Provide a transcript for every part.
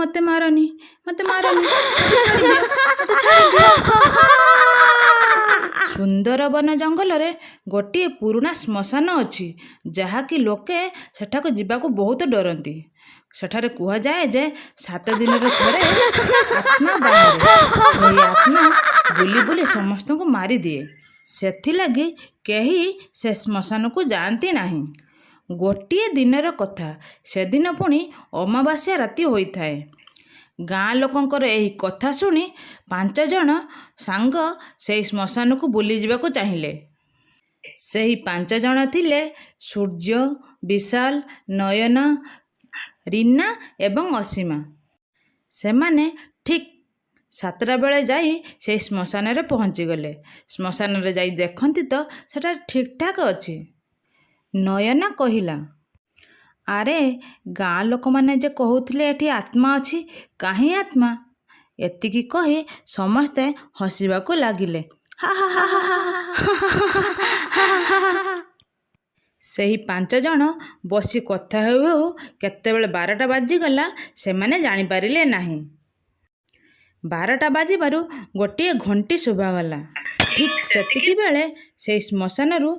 ମୋତେ ମାରନି, ମୋତେ ମାରନି, ମୋତେ ଛାଡ଼ିଦିଅ, ମୋତେ ଛାଡ଼ିଦିଅ। ସୁନ୍ଦରବନ ଜଙ୍ଗଲରେ ଗୋଟିଏ ପୁରୁଣା ଶ୍ମଶାନ ଅଛି, ଯାହାକି ଲୋକେ ସେଠାକୁ ଯିବାକୁ ବହୁତ ଡରନ୍ତି। ସେଠାରେ କୁହାଯାଏ ଯେ 7 ଦିନରେ ଥରେ ଆତ୍ମା ବାହାରେ। ସେହି ଆତ୍ମା ବୁଲି ବୁଲି ସମସ୍ତଙ୍କୁ ମାରିଦିଏ। ସେଥିଲାଗି କେହି ସେ ଶ୍ମଶାନକୁ ଯାଆନ୍ତି ନାହିଁ। ଗୋଟିଏ ଦିନର କଥା। ସେଦିନ ପୁଣି ଅମାବାସ୍ୟା ରାତି ହୋଇଥାଏ। ଗାଁ ଲୋକଙ୍କର ଏହି କଥା ଶୁଣି 5 ଜଣ ସାଙ୍ଗ ସେହି ଶ୍ମଶାନକୁ ବୁଲିଯିବାକୁ ଚାହିଁଲେ। ସେହି 5 ଜଣ ଥିଲେ ସୂର୍ଯ୍ୟ, ବିଶାଲ, ନୟନ, ରୀନା ଏବଂ ଅସୀମା। ସେମାନେ ଠିକ୍ 7ଟା ବେଳେ ଯାଇ ସେହି ଶ୍ମଶାନରେ ପହଞ୍ଚିଗଲେ। ଶ୍ମଶାନରେ ଯାଇ ଦେଖନ୍ତି ତ ସେଠାରେ ଠିକ୍ଠାକ୍ ଅଛି। ନୟନା କହିଲା, "ଆରେ, ଗାଁ ଲୋକମାନେ ଯେ କହୁଥିଲେ ଏଠି ଆତ୍ମା ଅଛି, କାହିଁ ଆତ୍ମା?" ଏତିକି କହି ସମସ୍ତେ ହସିବାକୁ ଲାଗିଲେ, ହା ହା ହା ହା ହା। ସେହି 5 ଜଣ ବସି କଥା ହେଉ ହେଉ କେତେବେଳେ 12ଟା ବାଜିଗଲା, ସେମାନେ ଜାଣିପାରିଲେ ନାହିଁ। 12ଟା ବାଜିବାରୁ ଗୋଟିଏ ଘଣ୍ଟି ଶୁଭାଗଲା। ଠିକ୍ ସେତିକିବେଳେ ସେହି ଶ୍ମଶାନରୁ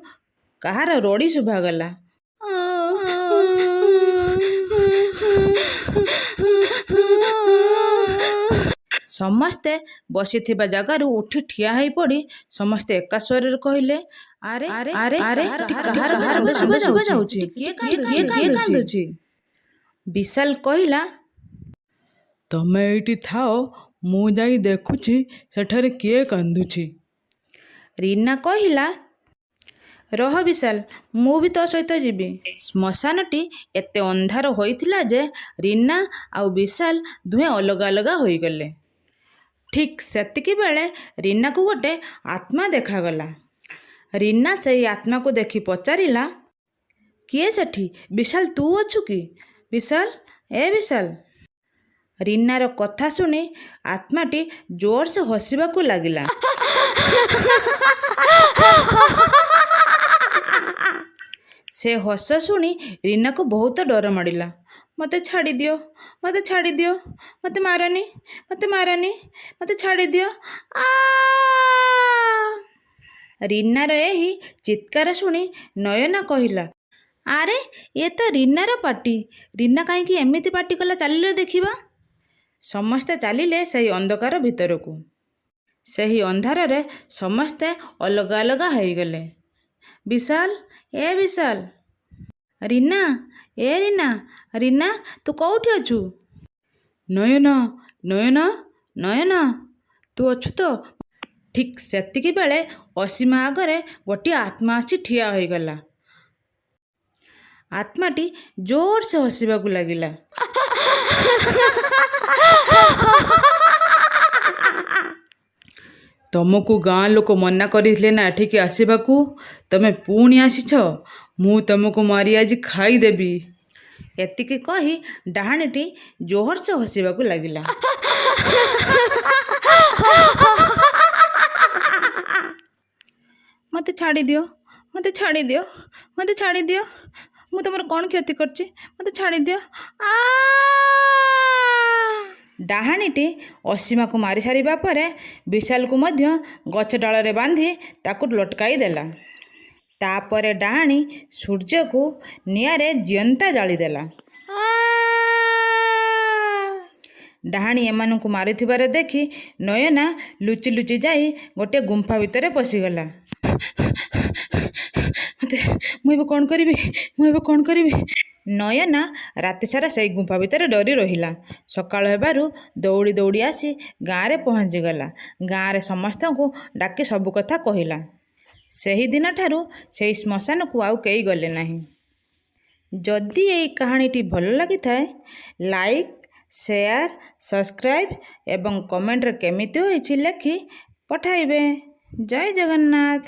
କାହାର ରଡ଼ି ଶୁଭାଗଲା। ସମସ୍ତେ ବସିଥିବା ଜାଗାରୁ ଉଠି ଠିଆ ହୋଇପଡ଼ି ସମସ୍ତେ ଏକା ସ୍ୱରରେ କହିଲେ, "ଆରେ ଆରେ, ଏଠି କାହାର କାନ୍ଦ ଶୁଭାଯାଉଛି? କିଏ କାନ୍ଦୁଛି?" ବିଶାଲ କହିଲା, "ତମେ ଏଇଠି ଥାଅ, ମୁଁ ଯାଇ ଦେଖୁଛି ସେଠାରେ କିଏ କାନ୍ଦୁଛି।" ରୀନା କହିଲା, "ରହ ବିଶାଲ, ମୁଁ ବି ତୋ ସହିତ ଯିବି।" ଶ୍ମଶାନଟି ଏତେ ଅନ୍ଧାର ହୋଇଥିଲା ଯେ ରୀନା ଆଉ ବିଶାଲ ଦୁହେଁ ଅଲଗା ଅଲଗା ହୋଇଗଲେ। ଠିକ୍ ସେତିକିବେଳେ ରୀନାକୁ ଗୋଟେ ଆତ୍ମା ଦେଖାଗଲା। ରୀନା ସେହି ଆତ୍ମାକୁ ଦେଖି ପଚାରିଲା, "କିଏ ସେଠି? ବିଶାଲ, ତୁ ଅଛୁ କି? ବିଶାଲ, ଏ ବିଶାଲ!" ରୀନାର କଥା ଶୁଣି ଆତ୍ମାଟି ଜୋରସେ ହସିବାକୁ ଲାଗିଲା। ସେ ହସ ଶୁଣି ରୀନାକୁ ବହୁତ ଡର ମାଡ଼ିଲା। "ମୋତେ ଛାଡ଼ିଦିଅ, ମୋତେ ଛାଡ଼ିଦିଅ, ମୋତେ ମାରନି, ମୋତେ ମାରନି, ମୋତେ ଛାଡ଼ିଦିଅ, ଆ!" ରୀନାର ଏହି ଚିତ୍କାର ଶୁଣି ନୟନା କହିଲା, "ଆରେ, ଏ ତ ରୀନାର ପାଟି! ରୀନା କାହିଁକି ଏମିତି ପାଟି କଲା? ଚାଲିଲ ଦେଖିବା।" ସମସ୍ତେ ଚାଲିଲେ ସେହି ଅନ୍ଧକାର ଭିତରକୁ। ସେହି ଅନ୍ଧାରରେ ସମସ୍ତେ ଅଲଗା ଅଲଗା ହୋଇଗଲେ। ବିଶାଲ, ଏ ବିଶାଲ! ରୀନା, ଏ ରୀନା! ରୀନା, ତୁ କୋଉଠି ଅଛୁ? ନୟନା, ନୟନା! ନୟନା, ତୁ ଅଛୁ ତ? ଠିକ୍ ସେତିକିବେଳେ ଅସୀମା ଆଗରେ ଗୋଟିଏ ଆତ୍ମା ଆସି ଠିଆ ହୋଇଗଲା। ଆତ୍ମାଟି ଜୋରସେ ହସିବାକୁ ଲାଗିଲା। "ତମକୁ ଗାଁ ଲୋକ ମନା କରିଥିଲେ ନା ଏଠିକି ଆସିବାକୁ? ତମେ ପୁଣି ଆସିଛ? ମୁଁ ତମକୁ ମାରି ଆଜି ଖାଇଦେବି।" ଏତିକି କହି ଡାହାଣୀଟି ଜୋରସେ ହସିବାକୁ ଲାଗିଲା। "ମୋତେ ଛାଡ଼ିଦିଅ, ମୋତେ ଛାଡ଼ିଦିଅ, ମୋତେ ଛାଡ଼ିଦିଅ! ମୁଁ ତମର କ'ଣ କ୍ଷତି କରିଛି? ମୋତେ ଛାଡ଼ିଦିଅ, ଆ!" ଡାହାଣୀଟି ଅସୀମାକୁ ମାରି ସାରିବା ପରେ ବିଶାଲକୁ ମଧ୍ୟ ଗଛ ଡାଳରେ ବାନ୍ଧି ତାକୁ ଲଟକାଇ ଦେଲା। ତାପରେ ଡାହାଣୀ ସୂର୍ଯ୍ୟକୁ ନିଆଁରେ ଜିଅନ୍ତା ଜାଳିଦେଲା। ଡାହାଣୀ ଏମାନଙ୍କୁ ମାରୁଥିବାର ଦେଖି ନୟନା ଲୁଚି ଲୁଚି ଯାଇ ଗୋଟିଏ ଗୁମ୍ଫା ଭିତରେ ପଶିଗଲା। "ମୋତେ ମୁଁ ଏବେ କ'ଣ କରିବି? ମୁଁ ଏବେ କ'ଣ କରିବି?" ନୟନା ରାତିସାରା ସେଇ ଗୁମ୍ଫା ଭିତରେ ଡରି ରହିଲା। ସକାଳ ହେବାରୁ ଦୌଡ଼ି ଦୌଡ଼ି ଆସି ଗାଁରେ ପହଞ୍ଚିଗଲା। ଗାଁରେ ସମସ୍ତଙ୍କୁ ଡାକି ସବୁ କଥା କହିଲା। ସେହିଦିନଠାରୁ ସେହି ଶ୍ମଶାନକୁ ଆଉ କେହି ଗଲେ ନାହିଁ। ଯଦି ଏହି କାହାଣୀଟି ଭଲ ଲାଗିଥାଏ, ଲାଇକ୍, ସେୟାର, ସବସ୍କ୍ରାଇବ୍ ଏବଂ କମେଣ୍ଟରେ କେମିତି ହୋଇଛି ଲେଖି ପଠାଇବେ। ଜୟ ଜଗନ୍ନାଥ।